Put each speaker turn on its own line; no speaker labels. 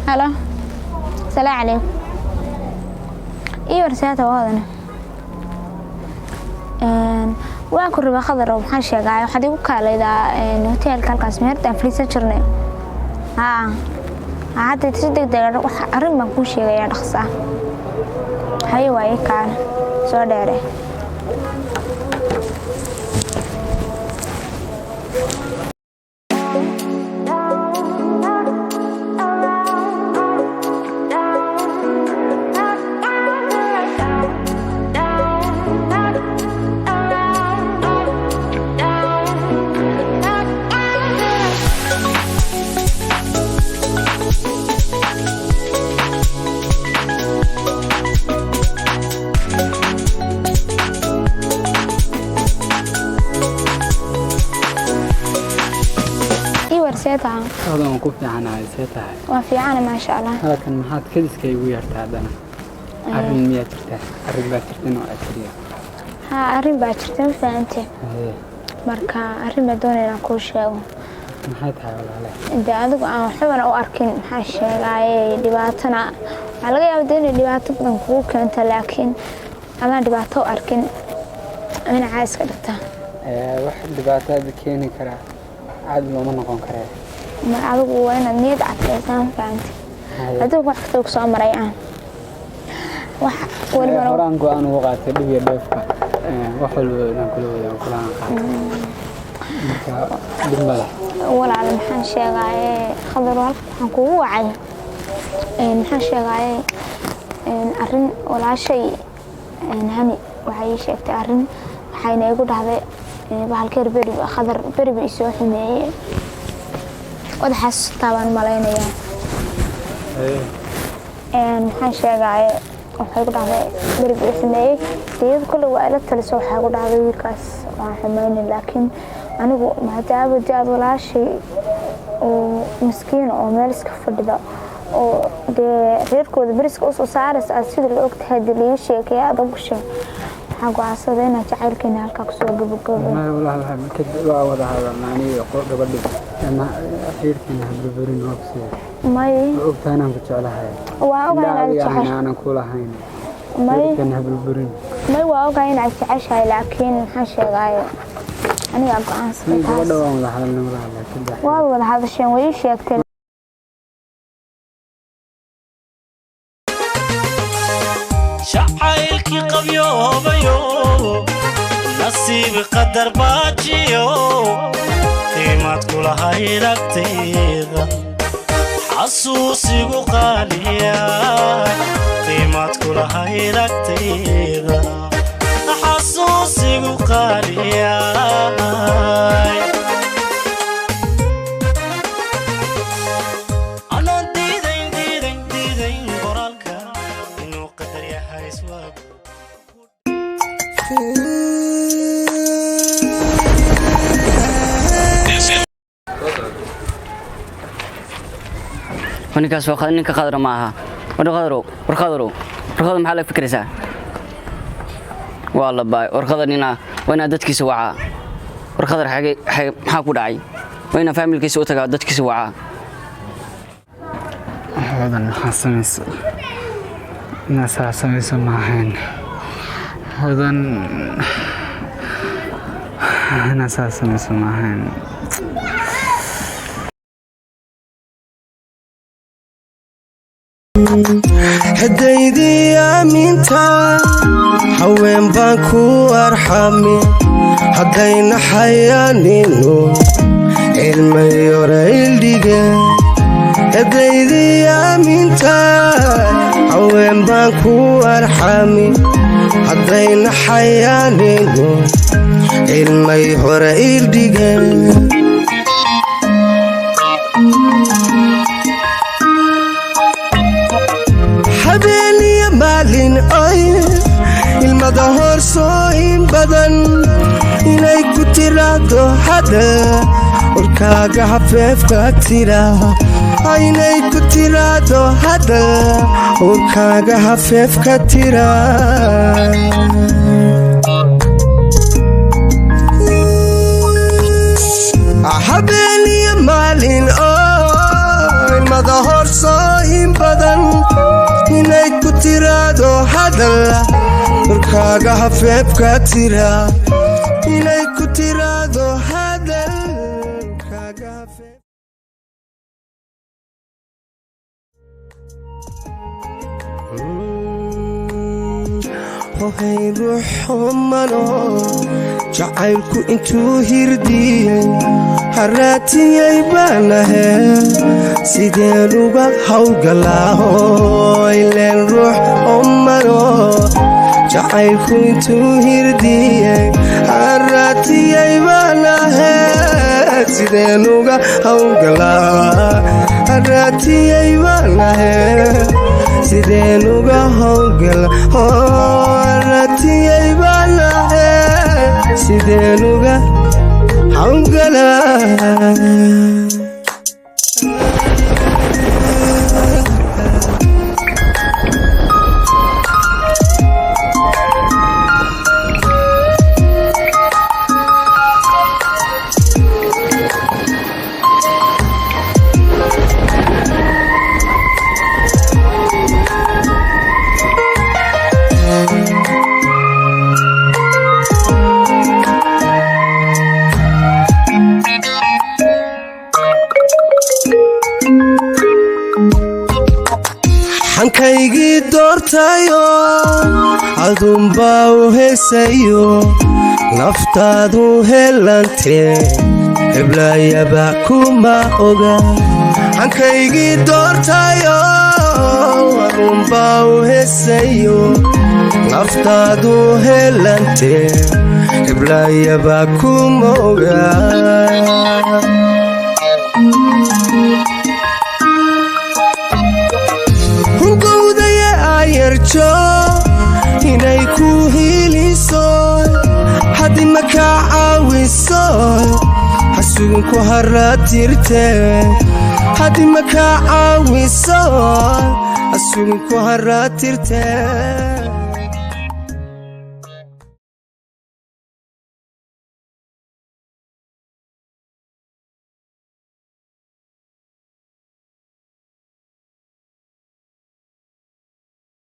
Halo, salaamu calaykum. Ii warsaata waadana. Waan ku rabaa, Khadar. Oo maxaan sheegaa? Waxaad igu kaalaydaa hoteelka halkaas mehertaan fadhiisan jirnay. Haa, hadda si deg deg wax arrin baan kuu sheegayaa, dhaqsa ah. Haye, waa ii kaale soo dheere. Ii warseeta.
Hodan, waan ku fiicanahay, see tahay?
Waa fiicana, maasha Allah.
Halkan maxaad kadiska igu yeertaa haddana? Arrin miyaa jirta? Arrin baa jirta inoo ajiriya?
Haa, arrin baa jirta, ma fahante?
Haye.
Marka arrin baa doonaya inaan kuu sheego.
Maxay tahay, walaale?
De adigu aan waxbana u arkin, maxaa sheegaaye, dhibaatana waxaa laga yaaba de inay dhibaato badan kugu keento, laakiin adaan dhibaato u arkin dhinacaa iska dhigta.
Wax dhibaato hadda keeni karaa caadi looma noqon karee.
Mar adigu waa inaad niyad cadkaysaa, ma fahante?
Haye.
Adigu wax kasta ku soo maray aan wax walibana.
Horaan go-aan ugu qaatay dhib iyo dheefka. Wax walba inaan kula wadaago kulaan qaatay, marka dhib ma leh.
Walaal, maxaan sheegaaye, Khadar, halka waxaan kugu wacay, maxaan sheegaaye, arrin walaashay Hani waxay ii sheegtay arrin, waxayna igu dhahday bahalkeer beri Khadar beriba isoo xumeeyey, wadaxaas baan malaynayaa.
Haye.
Maxaan sheegaaye, waxay ku dhahday beriba i xumeeyey. Dee kolle waa ila taliso, waxay ku dhahday wiilkaas waan xumeynin, laakiin anigu maadaama dee aad walaashay oo miskiina oo meel iska fadhida oo dee reerkooda beriska usoo saaraysa aad sida la ogtahay dee liiga sheekeeya aad ugu sheeg, waxaan go'aansaday inaan jacaylkeena halkaa kusoo gabagabo.
Maya walaal, kadib waa wada hadalnaa aniga iyo gabadhi ma xiriirkeena ha burburin, waa ku siiyay.
May.
Waa ogtahay inaan ku jeclahay.
Waa ogahay
indhaha
inaad
adiga ahayna
jeceshahay.
Aanan ku lahayn.
May.
Xiriirkeena ha burburin.
May, waa ogahay inaad jeceshahay, laakiin maxaan sheegaaye, anigaa go'aansaday
May,
taas.
Gabadha waan wada hadalnay walaal, saddex.
Waad wada hadasheen, way ii sheegtay.
Jacaylkii qabyoobayo, nasiib qadar baajiyo, qiimaad kulahayd agtayda, xasuusigu qaaliya, qiimaad kulahayd agtayda, xasuusigu qaaliya. Anaan diidayn, diidayn, diidayn qoraalka inuu qadar yahay iswaagu.
Ninkaas waa ninka Qadar ma aha? War Qadarow, war Qadarow, war Qadar, maxaa laga fikiraysaa? Waa la baay. War Qadar, nina waa inaa dadkiisa wacaa. War Qadar, xagee maxaa ku dhacay? Waa inaa faamilkiisa u tagaa, dadkiisa wacaa.
Hodan, maxaa samaysa? Inaa saa samayso ma ahayn. Hodan, inaa saa samayso ma ahayn.
Hadaydii aaminta haween baan ku arxami, haddayna xayaaninu cilmayorayldhige. Hadaydii aaminta haween baan ku arxami, haddayna xayaaninu cilmay hore ildhige. Habeeniyo maalin oy ilmada horsoo in badan inay ku tiraahdo hada warkaaga hafeefka tira, inay ku tiraahdo hada warkaaga hafeefka tira. Maalin oo ilmada horsoo in badan inay ku tiraado hadal warkaaga hafeebka tira, inay ku tiraado hadal kaaga hafeeb. Hohay ruux xumano jacaylku intuu hirdiyey haraatiyey baanahe, sideen uga hawgalaaho? Ileen ruux xumano jacaylku intuu hirdiyey haraatiyey baanahe, sideen uga hawgalaa? Haraatiyey baanahe, sideen uga howgala? Haraatiyey baanahe, sideen uga hawgala? Xankaygii doortayo adunbaa u heesayo naftaadu helantee, heblaayaba kuma oga. Xankaygii doortayo adunbaa u heesayo naftaadu helantee, heblaayaba kuma oga. Hungowdaya ayarjo inay ku hiiliso, haddii ma kaa caawiso hasugin ku haraatirte, haddii ma kaa caawiso hasugin ku haraatirte.